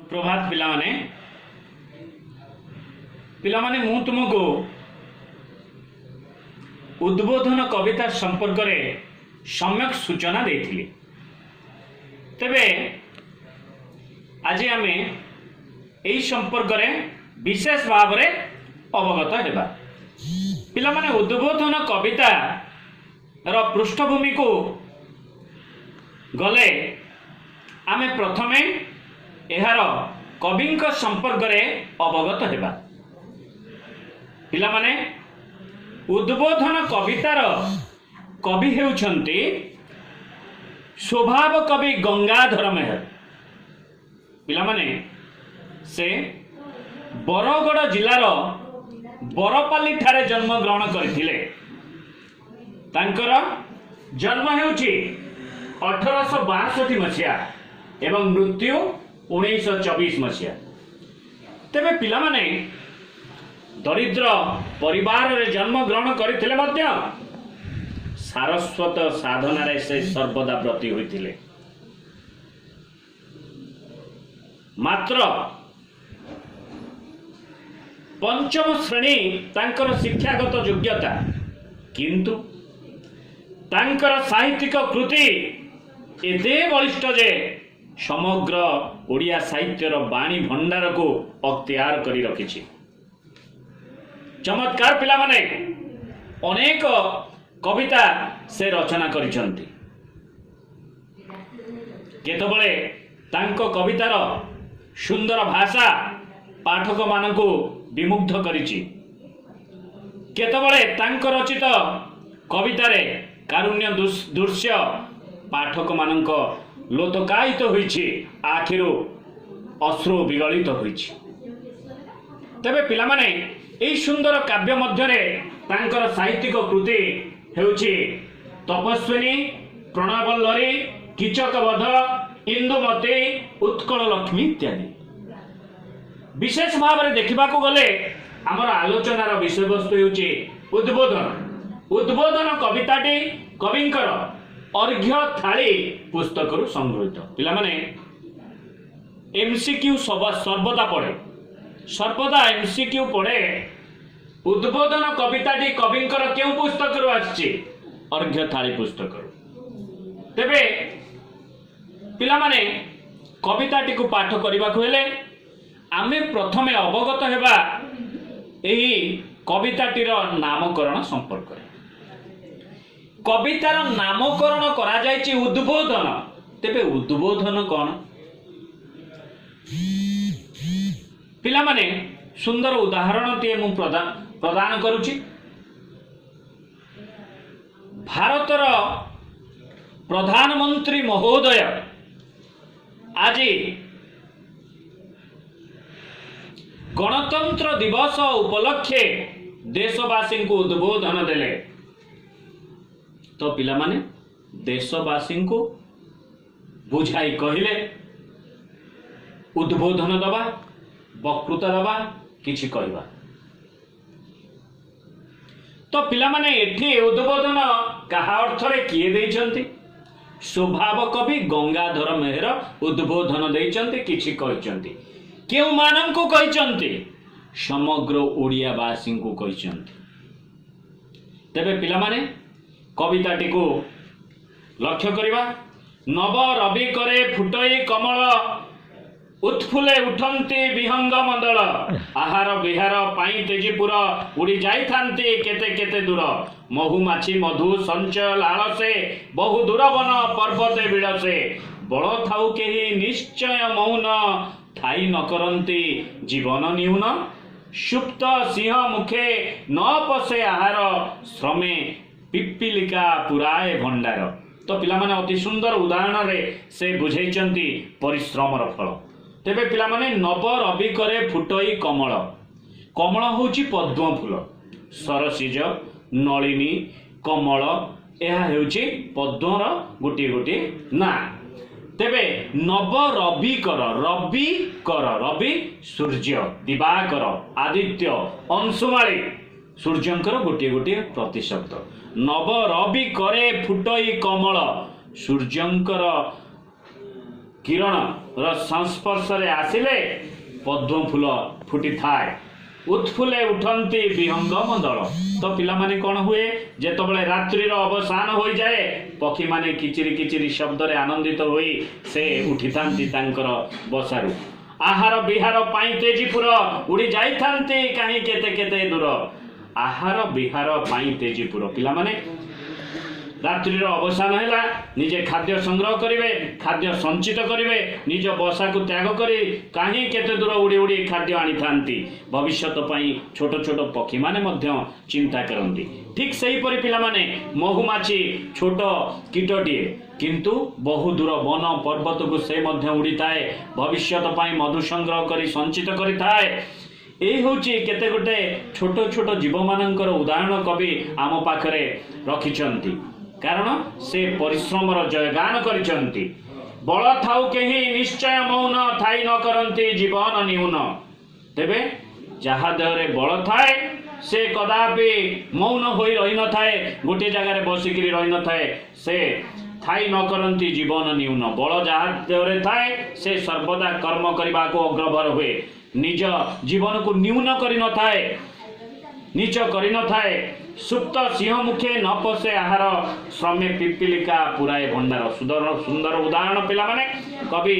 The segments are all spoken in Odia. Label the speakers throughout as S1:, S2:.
S1: ସୁପ୍ରଭାତ ପିଲାମାନେ। ପିଲାମାନେ, ମୁଁ ତୁମକୁ ଉଦ୍ବୋଧନ କବିତା ସମ୍ପର୍କରେ ସମ୍ୟକ ସୂଚନା ଦେଇଥିଲି। ତେବେ ଆଜି ଆମେ ଏହି ସମ୍ପର୍କରେ ବିଶେଷ ଭାବରେ ଅବଗତ ହେବା। ପିଲାମାନେ, ଉଦ୍ବୋଧନ କବିତାର ପୃଷ୍ଠଭୂମିକୁ ଗଲେ ଆମେ ପ୍ରଥମେ ଏହାର କବିଙ୍କ ସମ୍ପର୍କରେ ଅବଗତ ହେବା। ପିଲାମାନେ, ଉଦ୍ବୋଧନ କବିତାର କବି ହେଉଛନ୍ତି ସ୍ୱଭାବ କବି ଗଙ୍ଗାଧର ମେହେର। ପିଲାମାନେ, ସେ ବରଗଡ଼ ଜିଲ୍ଲାର ବରପାଲି ଠାରେ ଜନ୍ମଗ୍ରହଣ କରିଥିଲେ। ତାଙ୍କର ଜନ୍ମ ହେଉଛି 1862 ମସିହା ଏବଂ ମୃତ୍ୟୁ 1924 ମସିହା। ତେବେ ପିଲାମାନେ, ଦରିଦ୍ର ପରିବାରରେ ଜନ୍ମଗ୍ରହଣ କରିଥିଲେ ମଧ୍ୟ ସାରସ୍ୱତ ସାଧନାରେ ସେ ସର୍ବଦା ବ୍ରତୀ ହୋଇଥିଲେ। ମାତ୍ର ପଞ୍ଚମ ଶ୍ରେଣୀ ତାଙ୍କର ଶିକ୍ଷାଗତ ଯୋଗ୍ୟତା, କିନ୍ତୁ ତାଙ୍କର ସାହିତ୍ୟିକ କୃତି ଏତେ ବଳିଷ୍ଠ ଯେ ସମଗ୍ର ଓଡ଼ିଆ ସାହିତ୍ୟର ବାଣୀ ଭଣ୍ଡାରକୁ ଅକ୍ତିଆର କରି ରଖିଛି। ଚମତ୍କାର ପିଲାମାନେ, ଅନେକ କବିତା ସେ ରଚନା କରିଛନ୍ତି। କେତେବେଳେ ତାଙ୍କ କବିତାର ସୁନ୍ଦର ଭାଷା ପାଠକମାନଙ୍କୁ ବିମୁଗ୍ଧ କରିଛି, କେତେବେଳେ ତାଙ୍କ ରଚିତ କବିତାରେ କାରୁଣ୍ୟ ଦୃଶ୍ୟ ପାଠକମାନଙ୍କ ଲୋତକାୟିତ ହୋଇଛି, ଆଖିରୁ ଅଶ୍ରୁ ବିଗଳିତ ହୋଇଛି। ତେବେ ପିଲାମାନେ, ଏହି ସୁନ୍ଦର କାବ୍ୟ ମଧ୍ୟରେ ତାଙ୍କର ସାହିତ୍ୟିକ କୃତି ହେଉଛି ତପସ୍ୱିନୀ, ପ୍ରଣୟବଲ୍ଲରୀ, କୀଚକବଧ, ଇନ୍ଦୁମତୀ, ଉତ୍କଳ ଲକ୍ଷ୍ମୀ ଇତ୍ୟାଦି। ବିଶେଷ ଭାବରେ ଦେଖିବାକୁ ଗଲେ ଆମର ଆଲୋଚନାର ବିଷୟବସ୍ତୁ ହେଉଛି ଉଦ୍ବୋଧନ। ଉଦ୍ବୋଧନ କବିତାଟି କବିଙ୍କର ଅର୍ଘ୍ୟ ଥାଳି ପୁସ୍ତକରୁ ସଂଗୃହୀତ। ପିଲାମାନେ, ଏମସିକ୍ୟୁ ସର୍ବଦା ପଢ଼େ, ସର୍ବଦା ଏମସିକ୍ୟୁ ପଢ଼େ। ଉଦ୍ବୋଧନ କବିତାଟି କବିଙ୍କର କେଉଁ ପୁସ୍ତକରୁ ଆସିଛି? ଅର୍ଘ୍ୟ ଥାଳି ପୁସ୍ତକରୁ। ତେବେ ପିଲାମାନେ, କବିତାଟିକୁ ପାଠ କରିବାକୁ ହେଲେ ଆମେ ପ୍ରଥମେ ଅବଗତ ହେବା ଏହି କବିତାଟିର ନାମକରଣ ସମ୍ପର୍କରେ। କବିତାର ନାମକରଣ କରାଯାଇଛି ଉଦ୍ବୋଧନ। ତେବେ ଉଦ୍ବୋଧନ କ'ଣ? ପିଲାମାନେ, ସୁନ୍ଦର ଉଦାହରଣଟିଏ ମୁଁ ପ୍ରଦାନ କରୁଛି। ଭାରତର ପ୍ରଧାନମନ୍ତ୍ରୀ ମହୋଦୟ ଆଜି ଗଣତନ୍ତ୍ର ଦିବସ ଉପଲକ୍ଷେ ଦେଶବାସୀଙ୍କୁ ଉଦ୍ବୋଧନ ଦେଲେ। ତ ପିଲାମାନେ, ଦେଶବାସୀଙ୍କୁ ବୁଝାଇ କହିଲେ ଉଦ୍ବୋଧନ ଦେବା, ବକ୍ତୃତା ଦେବା, କିଛି କହିବା। ତ ପିଲାମାନେ, ଏଠି ଉଦ୍ବୋଧନ କାହା ଅର୍ଥରେ କିଏ ଦେଇଛନ୍ତି? ସ୍ୱଭାବ କବି ଗଙ୍ଗାଧର ମେହେର ଉଦ୍ବୋଧନ ଦେଇଛନ୍ତି, କିଛି କହିଛନ୍ତି। କେଉଁମାନଙ୍କୁ କହିଛନ୍ତି? ସମଗ୍ର ଓଡ଼ିଆବାସୀଙ୍କୁ କହିଛନ୍ତି। ତେବେ ପିଲାମାନେ, କବିତାଟିକୁ ଲକ୍ଷ୍ୟ କରିବା। ନବ ରବି କରେ ଫୁଟଇ କମଳ, ଉତ୍ଫୁଲେ ଉଠନ୍ତି ବିହଙ୍ଗ ମଣ୍ଡଳ। ଆହାର ବିହାର ପାଇଁ ତେଜିପୁର, ଉଡ଼ି ଯାଇଥାନ୍ତି କେତେ କେତେ ଦୂର। ମହୁମାଛି ମଧୁ ସଞ୍ଚୟ ଲାଳସେ, ବହୁ ଦୂର ବନ ପର୍ବତେ ବିଳସେ। ବଳ ଥାଉ କେହି ନିଶ୍ଚୟ ମୌନ, ଥାଇ ନ କରନ୍ତି ଜୀବନ ନ୍ୟୁନ। ସୁପ୍ତ ସିଂହ ମୁଖେ ନ ପଶେ ଆହାର, ଶ୍ରମେ ପିପିଲିକା ପୁରାଏ ଭଣ୍ଡାର। ତ ପିଲାମାନେ, ଅତି ସୁନ୍ଦର ଉଦାହରଣରେ ସେ ବୁଝେଇଛନ୍ତି ପରିଶ୍ରମର ଫଳ। ତେବେ ପିଲାମାନେ, ନବ ରବି କରେ ଫୁଟଇ କମଳ। କମଳ ହେଉଛି ପଦ୍ମ ଫୁଲ। ସରସିଜ, ନଳିନୀ, କମଳ, ଏହା ହେଉଛି ପଦ୍ମର ଗୋଟିଏ ଗୋଟିଏ ନାଁ। ତେବେ ନବ ରବି କର, ରବି କର, ରବି ସୂର୍ଯ୍ୟ, ଦିବାକର, ଆଦିତ୍ୟ, ଅଂଶୁମାଳି, ସୂର୍ଯ୍ୟଙ୍କର ଗୋଟିଏ ଗୋଟିଏ ପ୍ରତିଶବ୍ଦ। ନବ ରବି କରେ ଫୁଟଇ କମଳ, ସୂର୍ଯ୍ୟଙ୍କର କିରଣର ସଂସ୍ପର୍ଶରେ ଆସିଲେ ପଦ୍ମ ଫୁଲ ଫୁଟିଥାଏ। ଉତ୍ଫୁଲେ ଉଠନ୍ତି ବିହଙ୍ଗମ ଦଳ। ତ ପିଲାମାନେ, କ'ଣ ହୁଏ? ଯେତେବେଳେ ରାତ୍ରିର ଅବସାନ ହୋଇଯାଏ, ପକ୍ଷୀମାନେ କିଚିରି କିଚିରି ଶବ୍ଦରେ ଆନନ୍ଦିତ ହୋଇ ସେ ଉଠିଥାନ୍ତି ତାଙ୍କର ବସାରୁ। ଆହାର ବିହାର ପାଇଁ ତେଜିପୁର ଉଡ଼ି ଯାଇଥାନ୍ତି କାହିଁ କେତେ କେତେ ଦୂର। ଆହାର ବିହାର ପାଇଁ ତେଜିପୁର। ପିଲାମାନେ, ରାତ୍ରିର ଅବସାନ ହେଲା, ନିଜେ ଖାଦ୍ୟ ସଂଗ୍ରହ କରିବେ, ଖାଦ୍ୟ ସଞ୍ଚିତ କରିବେ, ନିଜ ବସାକୁ ତ୍ୟାଗ କରି କାହିଁ କେତେ ଦୂର ଉଡ଼ି ଉଡ଼ି ଖାଦ୍ୟ ଆଣିଥାନ୍ତି। ଭବିଷ୍ୟତ ପାଇଁ ଛୋଟ ଛୋଟ ପକ୍ଷୀମାନେ ମଧ୍ୟ ଚିନ୍ତା କରନ୍ତି। ଠିକ୍ ସେହିପରି ପିଲାମାନେ, ମହୁମାଛି ଛୋଟ କୀଟଟିଏ, କିନ୍ତୁ ବହୁ ଦୂର ବନ ପର୍ବତକୁ ସେ ମଧ୍ୟ ଉଡ଼ିଥାଏ, ଭବିଷ୍ୟତ ପାଇଁ ମଧୁ ସଂଗ୍ରହ କରି ସଞ୍ଚିତ କରିଥାଏ। ଏଇ ହେଉଛି କେତେ ଗୋଟେ ଛୋଟ ଛୋଟ ଜୀବମାନଙ୍କର ଉଦାହରଣ କବି ଆମ ପାଖରେ ରଖିଛନ୍ତି, କାରଣ ସେ ପରିଶ୍ରମର ଜୟଗାନ କରିଛନ୍ତି। ବଳ ଥାଉ କେହି ନିଶ୍ଚୟ ମୌନ ଥାଇ ନ କରନ୍ତି ଜୀବନ ନିଉନ। ତେବେ ଯାହା ଦେହରେ ବଳ ଥାଏ, ସେ କଦାପି ମୌନ ହୋଇ ରହିନଥାଏ, ଗୋଟିଏ ଜାଗାରେ ବସିକିରି ରହିନଥାଏ। ସେ ଥାଇ ନ କରନ୍ତି ଜୀବନ ନିଉନ। ବଳ ଯାହା ଦେହରେ ଥାଏ, ସେ ସର୍ବଦା କର୍ମ କରିବାକୁ ଅଗ୍ରଭର ହୁଏ, ନିଜ ଜୀବନକୁ ନ୍ୟୁନ କରିନଥାଏ, ନୀଚ କରିନଥାଏ। ସୁପ୍ତ ସିଂହ ମୁଖେ ନ ପଶେ ଆହାର, ଶ୍ରମେ ପିପିଲିକା ପୁରାଏ ଭଣ୍ଡାର। ସୁନ୍ଦର ସୁନ୍ଦର ଉଦାହରଣ ପିଲାମାନେ କବି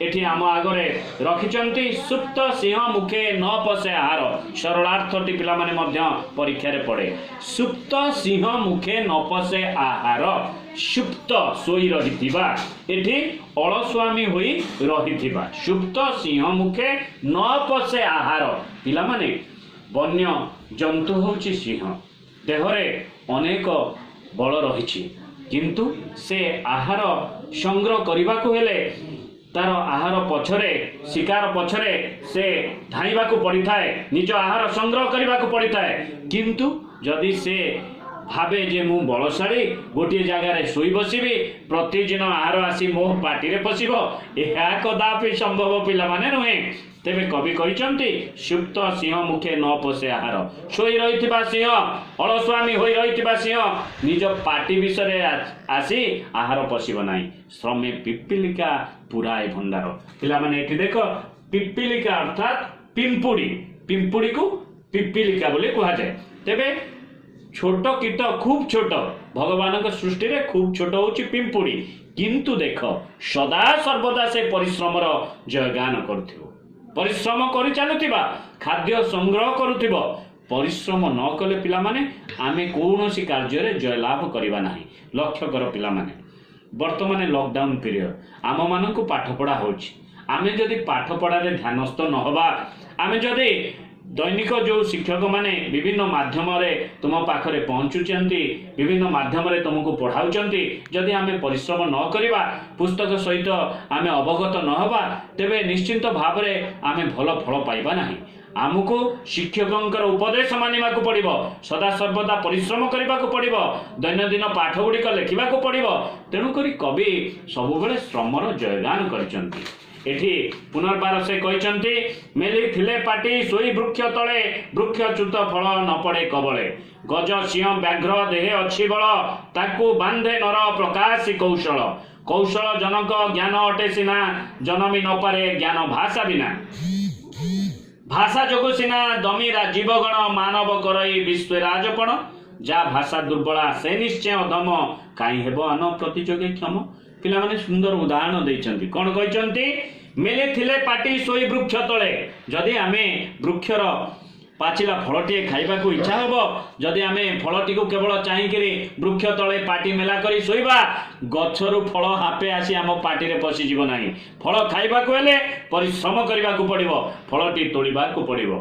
S1: ଏଠି ଆମ ଆଗରେ ରଖିଛନ୍ତି। ସୁପ୍ତ ସିଂହ ମୁଖେ ନ ପଶେ ଆହାର। ସରଳାର୍ଥଟି ପିଲାମାନେ ମଧ୍ୟ ପରୀକ୍ଷାରେ ପଡ଼େ। ସୁପ୍ତ ସିଂହ ମୁଖେ ନ ପଶେ ଆହାର। ସୁପ୍ତ ଶୋଇ ରହିଥିବା, ଏଠି ଅଳସୁଆମୀ ହୋଇ ରହିଥିବା। ସୁପ୍ତ ସିଂହ ମୁଖେ ନ ପଶେ ଆହାର। ପିଲାମାନେ, ବନ୍ୟ ଜନ୍ତୁ ହେଉଛି ସିଂହ, ଦେହରେ ଅନେକ ବଳ ରହିଛି, କିନ୍ତୁ ସେ ଆହାର ସଂଗ୍ରହ କରିବାକୁ ହେଲେ ତାର ଆହାର ପଛରେ, ଶିକାର ପଛରେ ସେ ଧାଇଁବାକୁ ପଡ଼ିଥାଏ, ନିଜ ଆହାର ସଂଗ୍ରହ କରିବାକୁ ପଡ଼ିଥାଏ। କିନ୍ତୁ ଯଦି ସେ ଭାବେ ଯେ ମୁଁ ବଳଶାଳୀ, ଗୋଟିଏ ଜାଗାରେ ଶୋଇ ବସିବି, ପ୍ରତିଦିନ ଆହାର ଆସି ମୋ ପାଟିରେ ପଶିବ, ଏହା କଦାପି ସମ୍ଭବ ପିଲାମାନେ ନୁହେଁ। ତେବେ କବି କହିଛନ୍ତି, ସୁପ୍ତ ସିଂହ ମୁଖେ ନ ପଶେ ଆହାର। ଶୋଇ ରହିଥିବା ସିଂହ, ଅଳସୁଆମୀ ହୋଇ ରହିଥିବା ସିଂହ ନିଜ ପାଟି ବିଷୟରେ ଆସି ଆହାର ପଶିବ ନାହିଁ। ଶ୍ରମେ ପିପିଲିକା ପୁରାଏ ଭଣ୍ଡାର। ପିଲାମାନେ, ଏଠି ଦେଖ, ପିପିଲିକା ଅର୍ଥାତ୍ ପିମ୍ପୁଡ଼ି। ପିମ୍ପୁଡ଼ିକୁ ପିପିଲିକା ବୋଲି କୁହାଯାଏ। ତେବେ ଛୋଟ କୀଟ, ଖୁବ୍ ଛୋଟ, ଭଗବାନଙ୍କ ସୃଷ୍ଟିରେ ଖୁବ୍ ଛୋଟ ହେଉଛି ପିମ୍ପୁଡ଼ି। କିନ୍ତୁ ଦେଖ, ସଦା ସର୍ବଦା ସେ ପରିଶ୍ରମର ଜୟଗାନ କରୁଥିବ, ପରିଶ୍ରମ କରି ଚାଲୁଥିବା, ଖାଦ୍ୟ ସଂଗ୍ରହ କରୁଥିବ। ପରିଶ୍ରମ ନ କଲେ ପିଲାମାନେ ଆମେ କୌଣସି କାର୍ଯ୍ୟରେ ଜୟଲାଭ କରିବା ନାହିଁ। ଲକ୍ଷ୍ୟ କର ପିଲାମାନେ, ବର୍ତ୍ତମାନ ଲକଡାଉନ ପିରିୟଡ଼, ଆମମାନଙ୍କୁ ପାଠପଢ଼ା ହେଉଛି। ଆମେ ଯଦି ପାଠପଢ଼ାରେ ଧ୍ୟାନସ୍ଥ ନ ହେବା, ଆମେ ଯଦି ଦୈନିକ ଯେଉଁ ଶିକ୍ଷକମାନେ ବିଭିନ୍ନ ମାଧ୍ୟମରେ ତୁମ ପାଖରେ ପହଞ୍ଚୁଛନ୍ତି, ବିଭିନ୍ନ ମାଧ୍ୟମରେ ତୁମକୁ ପଢ଼ାଉଛନ୍ତି, ଯଦି ଆମେ ପରିଶ୍ରମ ନ କରିବା, ପୁସ୍ତକ ସହିତ ଆମେ ଅବଗତ ନ ହେବା, ତେବେ ନିଶ୍ଚିନ୍ତ ଭାବରେ ଆମେ ଭଲ ଫଳ ପାଇବା ନାହିଁ। ଆମକୁ ଶିକ୍ଷକଙ୍କର ଉପଦେଶ ମାନିବାକୁ ପଡ଼ିବ, ସଦାସର୍ବଦା ପରିଶ୍ରମ କରିବାକୁ ପଡ଼ିବ, ଦୈନନ୍ଦିନ ପାଠ ଗୁଡ଼ିକ ଲେଖିବାକୁ ପଡ଼ିବ। ତେଣୁକରି କବି ସବୁବେଳେ ଶ୍ରମର ଜୟଗାନ କରିଛନ୍ତି। ଏଠି ପୁନର୍ବାର ସେ କହିଛନ୍ତି, ମେଲିଥିଲେ ପାଟି ଶୋଇ ବୃକ୍ଷ ତଳେ, ବୃକ୍ଷଚ୍ୟୁତ ଫଳ ନ ପଡ଼େ କବଳେ। ଗଜ ସିଂହ ବ୍ୟାଘ୍ର ଦେହେ ଅଛି ବଳ, ତାକୁ ବାନ୍ଧେ ନର ପ୍ରକାଶୀ କୌଶଳ। କୌଶଳ ଜନକ ଜ୍ଞାନ ଅଟେ ସିନା, ଜନମି ନପାରେ ଜ୍ଞାନ ଭାଷା ବିନା। ଭାଷା ଯୋଗୁ ସିନା ଦମି ଜୀବଗଣ, ମାନବ କରଇ ବିଶ୍ୱେ ରାଜପଣ। ଯା ଭାଷା ଦୁର୍ବଳା ସେ ନିଶ୍ଚୟ ଅଧମ, କାହିଁ ହେବ ଆନ ପ୍ରତିଯୋଗେ କ୍ଷମ। ପିଲାମାନେ, ସୁନ୍ଦର ଉଦାହରଣ ଦେଇଛନ୍ତି। କ'ଣ କହିଛନ୍ତି? ମେଲିଥିଲେ ପାଟି ଶୋଇ ବୃକ୍ଷ ତଳେ। ଯଦି ଆମେ ବୃକ୍ଷର ପାଚିଲା ଫଳଟିଏ ଖାଇବାକୁ ଇଚ୍ଛା ହେବ, ଯଦି ଆମେ ଫଳଟିକୁ କେବଳ ଚାହିଁକିରି ବୃକ୍ଷ ତଳେ ପାଟି ମେଲା କରି ଶୋଇବା, ଗଛରୁ ଫଳ ହାପେ ଆସି ଆମ ପାଟିରେ ପଶିଯିବ ନାହିଁ। ଫଳ ଖାଇବାକୁ ହେଲେ ପରିଶ୍ରମ କରିବାକୁ ପଡ଼ିବ, ଫଳଟି ତୋଳିବାକୁ ପଡ଼ିବ।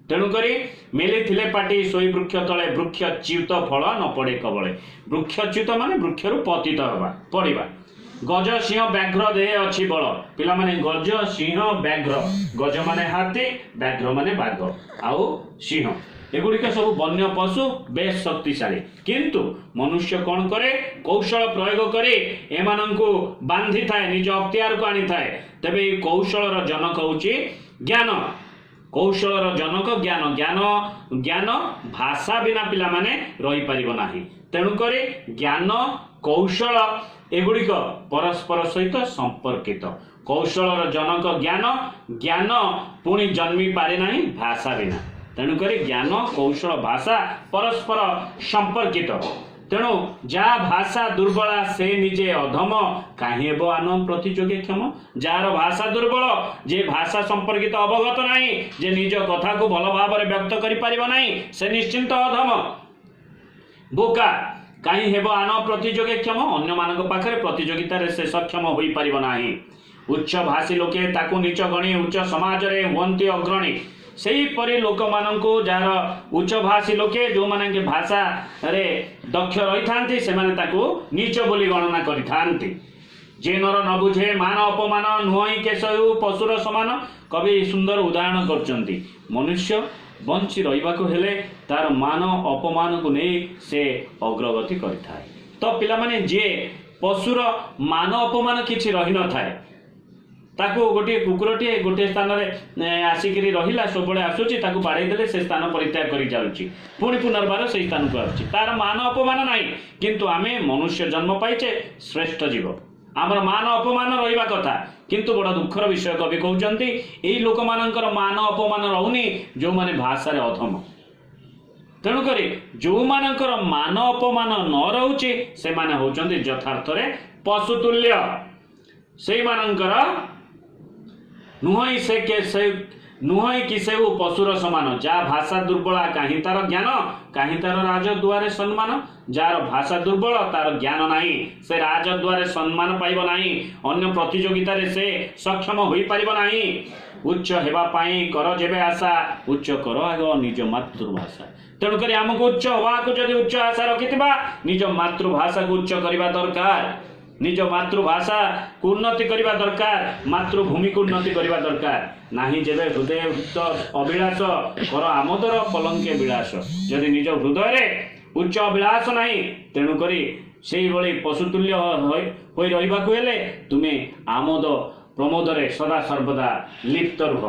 S1: ତେଣୁକରି ମେଲିଥିଲେ ପାଟି ଶୋଇ ବୃକ୍ଷ ତଳେ, ବୃକ୍ଷଚ୍ୟୁତ ଫଳ ନ ପଡ଼େ କବଳେ। ବୃକ୍ଷଚ୍ୟୁତ ମାନେ ବୃକ୍ଷରୁ ପତିତ ହେବା, ପଡ଼ିବା। ଗଜ ସିଂହ ବ୍ୟାଘ୍ର ଦେହେ ଅଛି ବଳ। ପିଲାମାନେ, ଗଜ ସିଂହ ବ୍ୟାଘ୍ର, ଗଜ ମାନେ ହାତୀ, ବ୍ୟାଘ୍ର ମାନେ ବାଘ ଆଉ ସିଂହ, ଏଗୁଡ଼ିକ ସବୁ ବନ୍ୟ ପଶୁ, ବେଶ ଶକ୍ତିଶାଳୀ। କିନ୍ତୁ ମନୁଷ୍ୟ କ'ଣ କରେ? କୌଶଳ ପ୍ରୟୋଗ କରି ଏମାନଙ୍କୁ ବାନ୍ଧିଥାଏ, ନିଜ ଅକ୍ତିଆରକୁ ଆଣିଥାଏ। ତେବେ ଏଇ କୌଶଳର ଜନକ ହେଉଛି ଜ୍ଞାନ। କୌଶଳର ଜନକ ଜ୍ଞାନ। ଜ୍ଞାନ ଭାଷା ବିନା ପିଲାମାନେ ରହିପାରିବ ନାହିଁ। ତେଣୁକରି ଜ୍ଞାନ କୌଶଳ ଏଗୁଡ଼ିକ ପରସ୍ପର ସହିତ ସମ୍ପର୍କିତ। କୌଶଳର ଜନକ ଜ୍ଞାନ, ଜ୍ଞାନ ପୁଣି ଜନ୍ମି ପାରେ ନାହିଁ ଭାଷା ବିନା। ତେଣୁକରି ଜ୍ଞାନ, କୌଶଳ, ଭାଷା ପରସ୍ପର ସମ୍ପର୍କିତ। ତେଣୁ ଯାହା ଭାଷା ଦୁର୍ବଳା ସେ ନିଜେ ଅଧମ, କାହିଁ ହେବ ଆନ ପ୍ରତିଯୋଗୀ କ୍ଷମ। ଯାହାର ଭାଷା ଦୁର୍ବଳ, ଯେ ଭାଷା ସମ୍ପର୍କିତ ଅବଗତ ନାହିଁ, ଯେ ନିଜ କଥାକୁ ଭଲ ଭାବରେ ବ୍ୟକ୍ତ କରିପାରିବ ନାହିଁ, ସେ ନିଶ୍ଚିନ୍ତ ଅଧମ, ବୋକା। କାହିଁ ହେବ ଆନ ପ୍ରତିଯୋଗୀ କ୍ଷମ, ଅନ୍ୟମାନଙ୍କ ପାଖରେ ପ୍ରତିଯୋଗିତାରେ ସେ ସକ୍ଷମ ହୋଇପାରିବ ନାହିଁ। ଉଚ୍ଚ ଭାଷୀ ଲୋକେ ତାକୁ ନୀଚ ଗଣି ଉଚ୍ଚ ସମାଜରେ ହୁଅନ୍ତି ଅଗ୍ରଣୀ। ସେହିପରି ଲୋକମାନଙ୍କୁ ଯାହାର ଉଚ୍ଚଭାଷୀ ଲୋକେ, ଯେଉଁମାନେ ଭାଷାରେ ଦକ୍ଷ ରହିଥାନ୍ତି, ସେମାନେ ତାକୁ ନୀଚ ବୋଲି ଗଣନା କରିଥାନ୍ତି। ଯେ ନର ନ ବୁଝେ ମାନ ଅପମାନ, ନୁହଁଇ କେଶ ହେଉ ପଶୁର ସମାନ। କବି ସୁନ୍ଦର ଉଦାହରଣ କରୁଛନ୍ତି, ମନୁଷ୍ୟ ବଞ୍ଚି ରହିବାକୁ ହେଲେ ତାର ମାନ ଅପମାନକୁ ନେଇ ସେ ଅଗ୍ରଗତି କରିଥାଏ। ତ ପିଲାମାନେ, ଯିଏ ପଶୁର ମାନ ଅପମାନ କିଛି ରହିନଥାଏ, ତାକୁ ଗୋଟିଏ କୁକୁରଟିଏ ଗୋଟିଏ ସ୍ଥାନରେ ଆସିକିରି ରହିଲା, ସବୁବେଳେ ଆସୁଛି, ତାକୁ ବାଡ଼େଇ ଦେଲେ ସେ ସ୍ଥାନ ପରିତ୍ୟାଗ କରି ଯାଉଛି, ପୁଣି ପୁନର୍ବାର ସେଇ ସ୍ଥାନକୁ ଆସୁଛି, ତାର ମାନ ଅପମାନ ନାହିଁ। କିନ୍ତୁ ଆମେ ମନୁଷ୍ୟ ଜନ୍ମ ପାଇଛେ, ଶ୍ରେଷ୍ଠ ଜୀବ, ଆମର ମାନ ଅପମାନ ରହିବା କଥା। କିନ୍ତୁ ବଡ଼ ଦୁଃଖର ବିଷୟ, କବି କହୁଛନ୍ତି ଏଇ ଲୋକମାନଙ୍କର ମାନ ଅପମାନ ରହୁନି ଯେଉଁମାନେ ଭାଷାରେ ଅଧମ। ତେଣୁକରି ଯେଉଁମାନଙ୍କର ମାନ ଅପମାନ ନ ରହୁଛି, ସେମାନେ ହେଉଛନ୍ତି ଯଥାର୍ଥରେ ପଶୁତୁଲ୍ୟ। ସେଇମାନଙ୍କର ନୁହଁଇ ସେ କେ ସେ ନୁହଁଇ କି ସେଉ ପଶୁର ସମାନ। ଯାହା ଭାଷା ଦୁର୍ବଳା କାହିଁ ତାର ଜ୍ଞାନ, କାହିଁ ତାର ରାଜଦୁଆରେ ସମ୍ମାନ। ଯାହାର ଭାଷା ଦୁର୍ବଳ ତାର ଜ୍ଞାନ ନାହିଁ, ସେ ରାଜଦ୍ୱାରେ ସମ୍ମାନ ପାଇବ ନାହିଁ, ଅନ୍ୟ ପ୍ରତିଯୋଗିତାରେ ସେ ସକ୍ଷମ ହୋଇପାରିବ ନାହିଁ। ଉଚ୍ଚ ହେବା ପାଇଁ କର ଯେବେ ଆଶା, ଉଚ୍ଚ କର ଆଗ ନିଜ ମାତୃଭାଷା। ତେଣୁକରି ଆମକୁ ଉଚ୍ଚ ହେବାକୁ ଯଦି ଉଚ୍ଚ ଆଶା ରଖିଥିବା, ନିଜ ମାତୃଭାଷାକୁ ଉଚ୍ଚ କରିବା ଦରକାର, ନିଜ ମାତୃଭାଷାକୁ ଉନ୍ନତି କରିବା ଦରକାର, ମାତୃଭୂମିକୁ ଉନ୍ନତି କରିବା ଦରକାର। ନାହିଁ ଯେବେ ହୃଦୟ ଅଭିଳାଷ, କର ଆମୋଦର ପଲଙ୍କେ ବିଳାସ। ଯଦି ନିଜ ହୃଦୟରେ ଉଚ୍ଚ ଅଭିଳାଷ ନାହିଁ, ତେଣୁକରି ସେଇଭଳି ପଶୁତୁଲ୍ୟ ହୋଇ ରହିବାକୁ ହେଲେ ତୁମେ ଆମୋଦ ପ୍ରମୋଦରେ ସଦା ସର୍ବଦା ଲିପ୍ତ ରୁହ।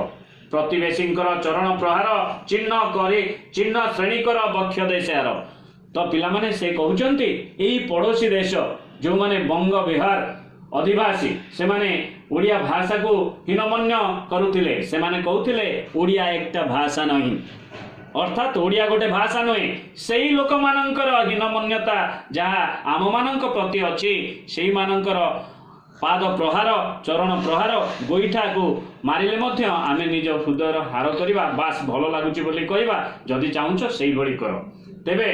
S1: ପ୍ରତିବେଶୀଙ୍କର ଚରଣ ପ୍ରହାର ଚିହ୍ନ କରି ଚିହ୍ନ ଶ୍ରେଣୀକର ବକ୍ଷ ଦେଶାର। ତ ପିଲାମାନେ, ସେ କହୁଛନ୍ତି ଏଇ ପଡ଼ୋଶୀ ଦେଶ ଯେଉଁମାନେ ବଙ୍ଗ ବିହାର ଅଧିବାସୀ, ସେମାନେ ଓଡ଼ିଆ ଭାଷାକୁ ହୀନମନ୍ୟ କରୁଥିଲେ। ସେମାନେ କହୁଥିଲେ ଓଡ଼ିଆ ଏକଟା ଭାଷା ନାହିଁ, ଅର୍ଥାତ୍ ଓଡ଼ିଆ ଗୋଟେ ଭାଷା ନୁହେଁ। ସେଇ ଲୋକମାନଙ୍କର ହୀନମନ୍ୟତା ଯାହା ଆମମାନଙ୍କ ପ୍ରତି ଅଛି, ସେଇମାନଙ୍କର ପାଦ ପ୍ରହାର, ଚରଣ ପ୍ରହାର, ଗୋଇଠାକୁ ମାରିଲେ ମଧ୍ୟ ଆମେ ନିଜ ହୃଦୟର ହାର କରିବା, ବାସ୍ ଭଲ ଲାଗୁଛି ବୋଲି କହିବା। ଯଦି ଚାହୁଁଛ ସେଇଭଳି କର। ତେବେ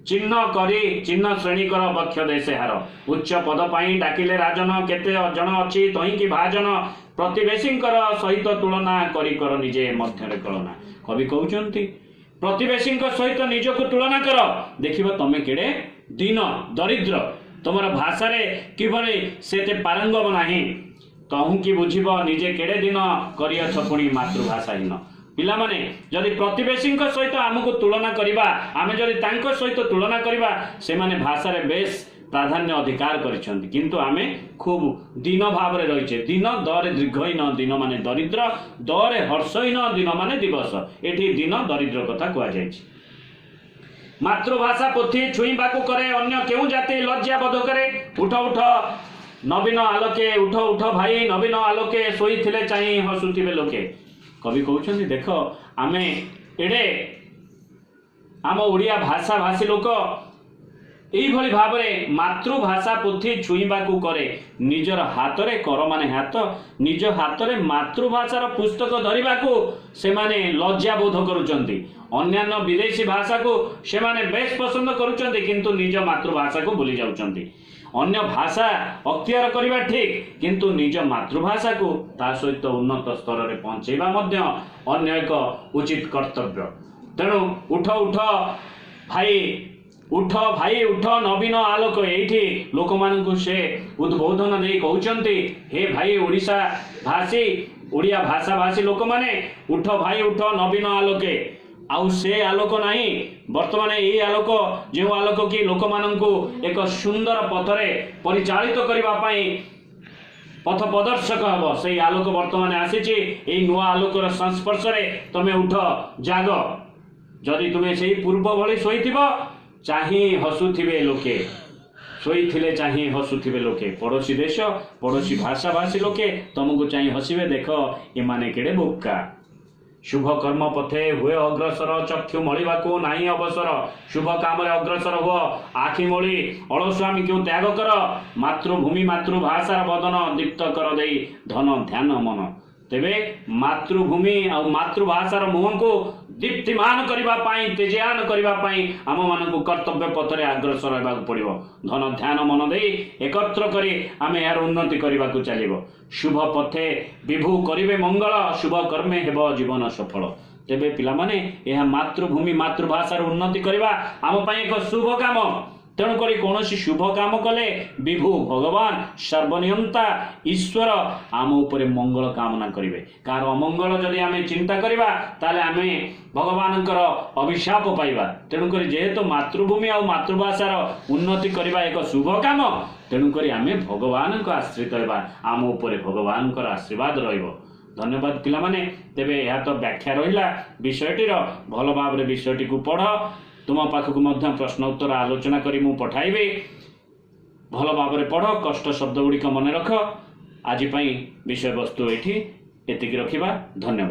S1: ଚିହ୍ନ କରି ଚିହ୍ନ ଶ୍ରେଣୀକର ବକ୍ଷ ଦେଶେ ହାର। ଉଚ୍ଚ ପଦ ପାଇଁ ଡାକିଲେ ରାଜନ, କେତେ ଜଣ ଅଛି ତହିଁକି ଭାଜନ। ପ୍ରତିବେଶୀଙ୍କର ସହିତ ତୁଳନା କରି କର ନିଜେ ମଧ୍ୟରେ କଳନା। କବି କହୁଛନ୍ତି ପ୍ରତିବେଶୀଙ୍କ ସହିତ ନିଜକୁ ତୁଳନା କର, ଦେଖିବ ତମେ କେଡ଼େ ଦୀନ ଦରିଦ୍ର, ତୁମର ଭାଷାରେ କିଭଳି ସେତେ ପାରଙ୍ଗମ ନାହିଁ। ତହୁଁ କି ବୁଝିବ ନିଜେ କେଡ଼େ ଦିନ, କରିଅଛ ପୁଣି ମାତୃଭାଷାହୀନ। ପିଲାମାନେ, ଯଦି ପ୍ରତିବେଶୀଙ୍କ ସହିତ ଆମକୁ ତୁଳନା କରିବା, ଆମେ ଯଦି ତାଙ୍କ ସହିତ ତୁଳନା କରିବା, ସେମାନେ ଭାଷାରେ ବେଶ ପ୍ରାଧାନ୍ୟ ଅଧିକାର କରିଛନ୍ତି, କିନ୍ତୁ ଆମେ ଖୁବ୍ ଦୀନ ଭାବରେ ରହିଛେ। ଦିନ ଦରେ ଦୀର୍ଘହୀନ, ଦିନ ମାନେ ଦରିଦ୍ର, ଦରେ ହର୍ଷହୀନ, ଦିନ ମାନେ ଦିବସ। ଏଠି ଦିନ ଦରିଦ୍ର କଥା କୁହାଯାଇଛି। ମାତୃଭାଷା ପୋଥି ଛୁଇଁବାକୁ କରେ ଅନ୍ୟ କେଉଁ ଜାତି ଲଜ୍ଜା ବୋଧ କରେ। ଉଠ ଉଠ ନବୀନ ଆଲୋକେ, ଉଠ ଉଠ ଭାଇ ନବୀନ ଆଲୋକେ, ଶୋଇଥିଲେ ଚାହିଁ ହସୁଥିବେ ଲୋକେ। କବି କହୁଛନ୍ତି ଦେଖ, ଆମେ ଏଡ଼େ ଆମ ଓଡ଼ିଆ ଭାଷା ଭାଷୀ ଲୋକ ଏଇଭଳି ଭାବରେ ମାତୃଭାଷା ପୋଥି ଛୁଇଁବାକୁ କରେ ନିଜର ହାତରେ, କର ମାନେ ହାତ, ନିଜ ହାତରେ ମାତୃଭାଷାର ପୁସ୍ତକ ଧରିବାକୁ ସେମାନେ ଲଜ୍ଜାବୋଧ କରୁଛନ୍ତି। ଅନ୍ୟାନ୍ୟ ବିଦେଶୀ ଭାଷାକୁ ସେମାନେ ବେଶ ପସନ୍ଦ କରୁଛନ୍ତି, କିନ୍ତୁ ନିଜ ମାତୃଭାଷାକୁ ଭୁଲି ଯାଉଛନ୍ତି। ଅନ୍ୟ ଭାଷା ଅକ୍ତିଆର କରିବା ଠିକ୍, କିନ୍ତୁ ନିଜ ମାତୃଭାଷାକୁ ତା ସହିତ ଉନ୍ନତ ସ୍ତରରେ ପହଞ୍ଚେଇବା ମଧ୍ୟ ଅନ୍ୟ ଏକ ଉଚିତ କର୍ତ୍ତବ୍ୟ। ତେଣୁ ଉଠ ଉଠ ଭାଇ, ଉଠ ଭାଇ ଉଠ ନବୀନ ଆଲୋକ। ଏଇଠି ଲୋକମାନଙ୍କୁ ସେ ଉଦ୍ବୋଧନ ଦେଇ କହୁଛନ୍ତି, ହେ ଭାଇ ଓଡ଼ିଶା ଭାଷୀ, ଓଡ଼ିଆ ଭାଷା ଭାଷୀ ଲୋକମାନେ, ଉଠ ଭାଇ ଉଠ ନବୀନ ଆଲୋକେ। ଆଉ ସେ ଆଲୋକ ନାହିଁ ବର୍ତ୍ତମାନ, ଏଇ ଆଲୋକ ଯେଉଁ ଆଲୋକ କି ଲୋକମାନଙ୍କୁ ଏକ ସୁନ୍ଦର ପଥରେ ପରିଚାଳିତ କରିବା ପାଇଁ ପଥ ପ୍ରଦର୍ଶକ ହେବ, ସେଇ ଆଲୋକ ବର୍ତ୍ତମାନ ଆସିଛି। ଏଇ ନୂଆ ଆଲୋକର ସଂସ୍ପର୍ଶରେ ତମେ ଉଠ, ଜାଗ। ଯଦି ତୁମେ ସେଇ ପୂର୍ବ ଭଳି ଶୋଇଥିବ, ଚାହିଁ ହସୁଥିବେ ଲୋକେ। ଶୋଇଥିଲେ ଚାହିଁ ହସୁଥିବେ ଲୋକେ। ପଡ଼ୋଶୀ ଦେଶ, ପଡ଼ୋଶୀ ଭାଷାଭାଷୀ ଲୋକେ ତମକୁ ଚାହିଁ ହସିବେ, ଦେଖ ଏମାନେ କେଡ଼େ ବୋକା। ଶୁଭ କର୍ମ ପଥେ ହୁଏ ଅଗ୍ରସର, ଚକ୍ଷୁ ମଳିବାକୁ ନାହିଁ ଅବସର। ଶୁଭ କାମରେ ଅଗ୍ରସର ହୁଅ, ଆଖି ମଳି ଅଳସୁଆମୀକୁ ତ୍ୟାଗ କର। ମାତୃଭୂମି ମାତୃଭାଷାର ବଦନ ଦୀପ୍ତ କର ଦେଇ ଧନ ଧ୍ୟାନ ମନ। ତେବେ ମାତୃଭୂମି ଆଉ ମାତୃଭାଷାର ମୁହଁକୁ ଦୀପ୍ତିମାନ କରିବା ପାଇଁ, ତେଜିଆନ କରିବା ପାଇଁ ଆମମାନଙ୍କୁ କର୍ତ୍ତବ୍ୟ ପଥରେ ଅଗ୍ରସର ହେବାକୁ ପଡ଼ିବ। ଧନ ଧ୍ୟାନ ମନ ଦେଇ ଏକତ୍ର କରି ଆମେ ଏହାର ଉନ୍ନତି କରିବାକୁ ଚାଲିବ। ଶୁଭ ପଥେ ବିଭୁ କରିବେ ମଙ୍ଗଳ, ଶୁଭ କର୍ମେ ହେବ ଜୀବନ ସଫଳ। ତେବେ ପିଲାମାନେ, ଏହା ମାତୃଭୂମି ମାତୃଭାଷାର ଉନ୍ନତି କରିବା ଆମ ପାଇଁ ଏକ ଶୁଭ କାମ। ତେଣୁକରି କୌଣସି ଶୁଭ କାମ କଲେ ବିଭୁ ଭଗବାନ ସର୍ବନିୟନ୍ତା ଈଶ୍ୱର ଆମ ଉପରେ ମଙ୍ଗଳ କାମନା କରିବେ। କାହାର ଅମଙ୍ଗଳ ଯଦି ଆମେ ଚିନ୍ତା କରିବା, ତାହେଲେ ଆମେ ଭଗବାନଙ୍କର ଅଭିଶାପ ପାଇବା। ତେଣୁକରି ଯେହେତୁ ମାତୃଭୂମି ଆଉ ମାତୃଭାଷାର ଉନ୍ନତି କରିବା ଏକ ଶୁଭ କାମ, ତେଣୁକରି ଆମେ ଭଗବାନଙ୍କ ଆଶ୍ରିତ ହେବା, ଆମ ଉପରେ ଭଗବାନଙ୍କର ଆଶୀର୍ବାଦ ରହିବ। ଧନ୍ୟବାଦ ପିଲାମାନେ। ତେବେ ଏହା ତ ବ୍ୟାଖ୍ୟା ରହିଲା ବିଷୟଟିର। ଭଲ ଭାବରେ ବିଷୟଟିକୁ ପଢ଼। ତୁମ ପାଖକୁ ମଧ୍ୟ ପ୍ରଶ୍ନ ଉତ୍ତର ଆଲୋଚନା କରି ମୁଁ ପଠାଇବି। ଭଲ ଭାବରେ ପଢ଼, କଷ୍ଟ ଶବ୍ଦ ଗୁଡ଼ିକ ମନେ ରଖ। ଆଜି ପାଇଁ ବିଷୟବସ୍ତୁ ଏଇଠି ଏତିକି ରଖିବା। ଧନ୍ୟବାଦ।